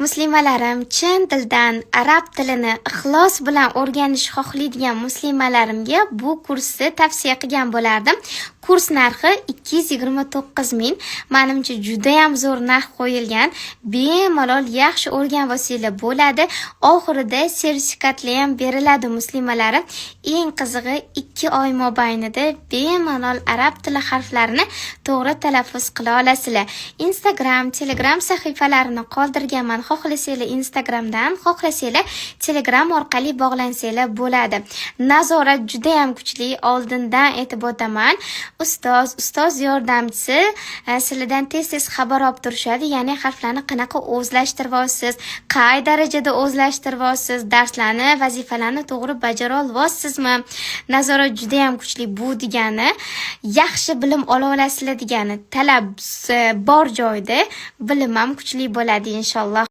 Muslimalarim, chin dildan arab tilini ixlos bilan o'rganish xohlaydigan muslimalarimga bu kursni tavsiya qilgan bo'lardim. Kurs narxi 229 ming. Manimcha, judayam zo'r narx qo'yilgan. Bemalol yaxshi o'rganib olsanglar bo'ladi. Oxirida sertifikatlar ham beriladi, muslimalarim. Eng qizig'i, 2 oy mobaynida bemalol arab tili harflarini to'g'ri talaffuz qila olasizlar. Instagram, Telegram sahifalarini qoldirganman. Xohlasanglar Instagramdan, xohlasanglar Telegram orqali bog'lansanglar bo'ladi. Nazorat judayam kuchli, oldindan aytib o'taman. Ustoz, ustoz yordamchisi sizlardan tez-tez xabar olib turishadi. Ya'ni harflarni qanaqa o'zlashtiryapsiz, qay darajada o'zlashtiryapsiz, darslarni, vazifalarni to'g'ri bajara olyapsizmi? Nazorat judayam kuchli. Bu degani yaxshi bilim ola olasizlar degani. Talab bor joyda bilim ham kuchli bo'ladi, inshaalloh.